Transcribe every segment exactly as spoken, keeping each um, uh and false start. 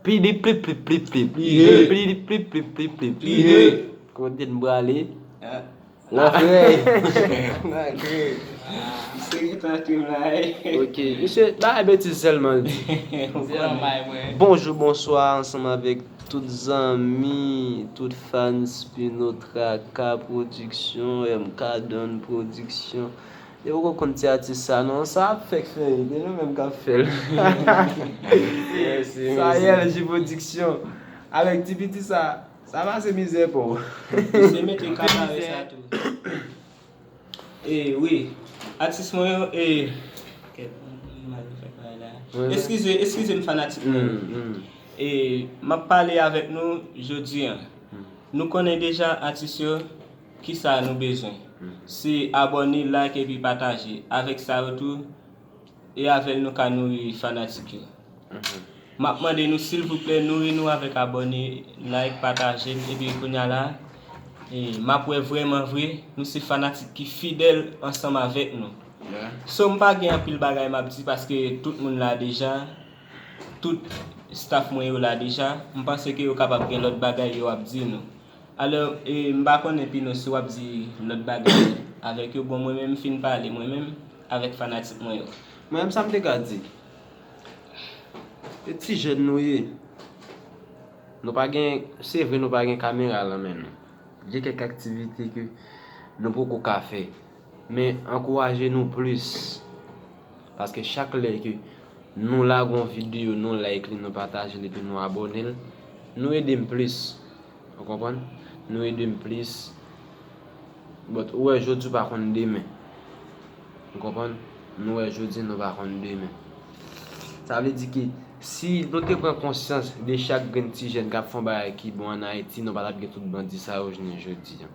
Pidi plip plip plip plip. Pidi plip plip plip plip. Kote n prale? Nan krèy. Nan krèy. Se gentan twim la. Ok, misye, bagay betiz sèlman l di. Bonjou, bonswa, ansanm avèk tout zanmi, tout fans Pino Traka Production, M K Don Production. Yo poko konn ti atis sa non, sa ap fèk fè, se nou menm k ap fè l. Sa L G Production. Avèk ti piti sa, sa pase mizè pou. Se mete kabare sa tou. E wi, atis mwen yo, e kèt, m mal fè bagay la. Eskize, eskize m fanatik mwen. E m ap pale avèk nou jodi a. Nou konnen deja atis yo, kisa nou bezwen? Se abòne, like epi pataje. Avèk sa yo tou, e avè l nou ka nouri fanatik yo. M ap mande nou silvouplè nouri nou avèk abòne, like, pataje l epi kounya la, e, m ap wè vrèman vre nou se fanatik ki fidèl ansanm avèk nou. So m pa gen anpil bagay m ap di paske tout moun la deja, tout staff mwen yo la deja, m panse ke yo kapab gen lòt bagay yo ap di nou. Alò, e, m pa konnen Pino si w ap di lòt bagay avèk yo. Bon, mwen menm m fin pale, mwen menm, avèk fanatik mwen yo. Mwen menm sa m te ka di. E ti jèn nou ye. Nou pa gen, se vre nou pa gen kamera lan men nou. Gen kèk aktivite ke nou poko ka fè. Men ankouraje nou plis. Paske chak lè ke nou lage yon videyo, nou like li, nou pataje li, epi nou abòne l, nou ede m plis. Ou konprann? Nou ede m plis. But ou wè jodi w pa konn demen. Ou konprann? Nou wè jodi nou pa konn demen. Sa vle di ke si nou te pran konsyans de chak grenn ti jèn k ap fè yon bagay ki bon ann Ayiti, nou pa t ap gen tout bandi sa yo jounen jodi a.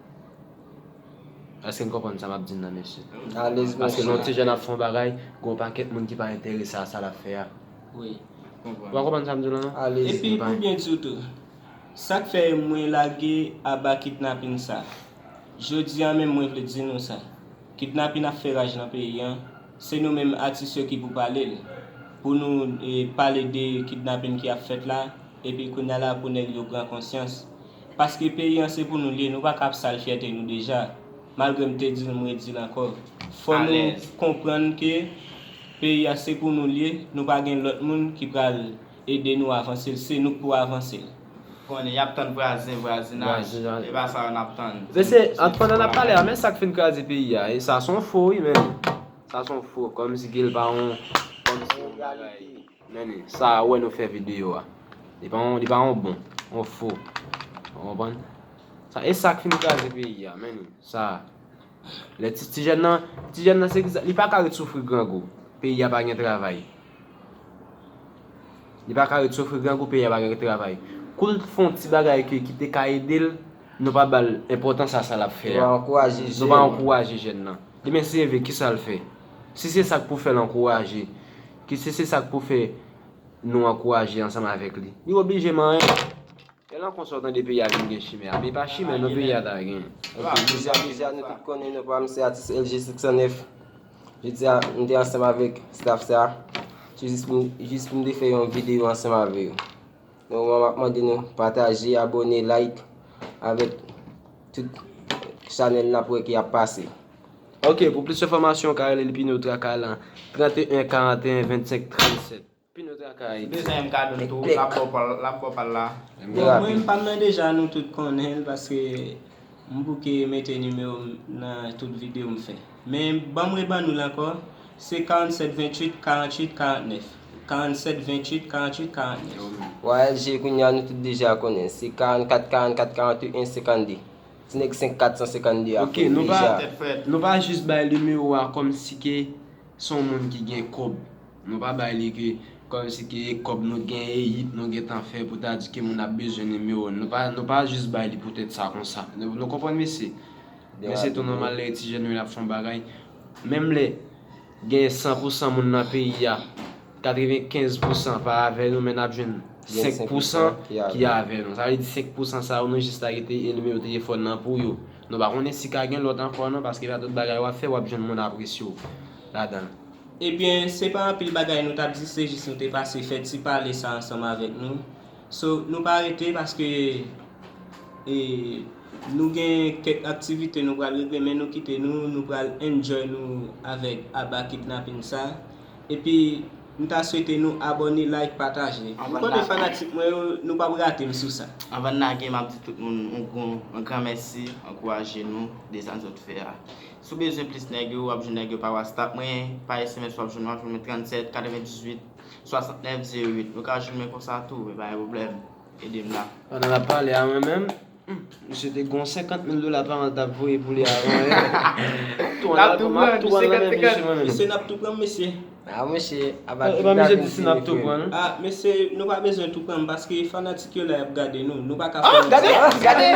Èske n konprann sa m ap di n nan, mesye? Alèz, paske lè yon ti jèn ap fè yon bagay, gen yon pakèt moun ki pa enterese a sa l ap fè a. Wi. Ou pa konprann sa m di w la non? Alèz. Epi pou byen di w tou, sa k fè mwen lage aba kidnapin sa. Jodi a menm mwen vle di nou sa. Kidnapin ap fè raj nan peyi an. Se nou menm atis yo ki pou pale l. Pou nou, e, pale de kidnapin ki ap fèt la, epi kounya la pou nèg yo pran konsyans. Paske peyi an se pou nou l ye, nou pa ka ap sal fyète nou deja. Malgre m te di l, m redi l ankò. Fò nou konprann ke peyi a se pou nou l ye, nou pa gen lòt moun ki pral ede nou avanse l, se nou k pou avanse l. Konnen y ap tann vwazen, vwazinaj. Vwazinaj. E pa sa yo n ap tann. Mesye, ant pandan n ap pale a, men sa k fin kraze peyi a. E sa se yon fo, wi, men. Sa se yon fo, kòmsi ke l pa yon, kòmsi yon bagay. Men sa a wè nou fè videyo a. Li pa yon, li pa yon bon, yon fo. Ou konprann? Sa, e sa k fin kraze peyi a, men sa. Lè ti, ti jèn nan, ti jèn nan se egza-, li pa ka ret soufri grangou. Peyi a pa gen travay. Li pa ka ret soufri grangou, peyi a pa gen travay. Kou l fè yon ti bagay ke, ki te ka ede l, nou pa ba l enpòtans a sa l ap fè a. Nou pa ankouraje jèn. Nou pa ankouraje jèn nan. Demen si Dye vle, kisa l fè? Si se sa k pou fè l ankouraje, ki si se sa k pou fè nou ankouraje ansanm avèk li, li oblije manyen. E lan konsa w tande peyi a vin gen chimè a. Men pa chimè non peyi a ta gen. Ok, jodi a, jodi a nou tout konnen non pa m se atis L G six cent neuf. Jodi a, m te ansanm avèk staff sa. Se jis pou, jis pou m te fè yon videyo ansanm avè yo. Donk, mwen, m ap mande nou pataje, abòne, like avèk tout chanèl n ap wè ki ap pase. Ok, pou plis enfòmasyon, w ka rele Lipino Traka lan trant e en, karant e en, vennsenk, trannsèt. Pino Traka Ayiti. Bezwen M K Don tou, l ap ba w pa l, l ap ba w pa l la. Bon, mwen, m pa m nan deja, nou tout konnen l, paske m bouke mete nimewo m nan tout videyo m fè. Men, ban m reban nou l ankò, se karannkat venntuit karanntuit karantnèf. Karannkat venntuit karanntuit karantnèf. Wa L G, kounye a nou tout deja konnen, se karannkat karannkat karanntuit en senkannde. Ti nèg senk kat san senkannde a. Ok, nou pa, nou pa jis bay nimewo a kòmsi ke se yon moun ki gen kòb. Nou pa bay li ke kòmsi ke e kòb nou gen, e hit nou gentan fè pou ta di ke moun ap bezwen nimewo n. Nou pa, nou pa jis bay li poutèt sa konsa. Nou, nou konprann mesye? Men se tou nòmal lè ti jèn yo ap fè yon bagay. Menm lè gen san pousan moun nan peyi a, katrevenkenz pousan pa avè nou, men n ap jwenn senk pousan ki avè nou. Sa vle di senk pousan sa yo, nou jis ta rete e nimewo telefòn nan pou yo. Nou pa konnen si ka gen lòt ankò non, paske pa tout bagay w ap fè, w ap jwenn moun apresye w ladan l. Ebyen, se pa anpil bagay nou t ap di, se jis nou te pase fè ti pale sa ansanm avèk nou. So, nou pa rete paske e, nou gen kèk aktivite nou pral regle, men nou kite nou, nou pral enjoy nou avèk aba kidnapin sa. Epi, m ta swete nou abòne, like, pataje. Nou konnen fanatik mwen yo, nou p ap rate m sou sa. Anvan n lage, m ap di tout moun yon gran, yon gran mèsi, ankouraje nou, de sa n sot fè a. Si w bezwen plis nèg yo, w ap jwenn nèg yo pa WhatsApp mwen, pa S M S w ap jwenn mwen, w ap jwenn mwen trannsenk katrevendizuit swasantnèf zewo uit. Nou ka jwenn mwen konsa tou, men pa gen pwoblèm. Ede m la. Pandan l ap pale a mwen menm, hmm, misye te gon senkant mil dola pa mwen l t ap voye pou li avan yè. Tou an albòm, ap tou pran nan men misye mwen menm. Mesye, n ap tou pran, mesye. Ah, mesye, aba. E pa misye di si n ap tou pran, non? Ah, mesye, nou pa bezwen tou pran, paske fanatik yo la y ap gade nou. Nou pa ka fè gade, gade,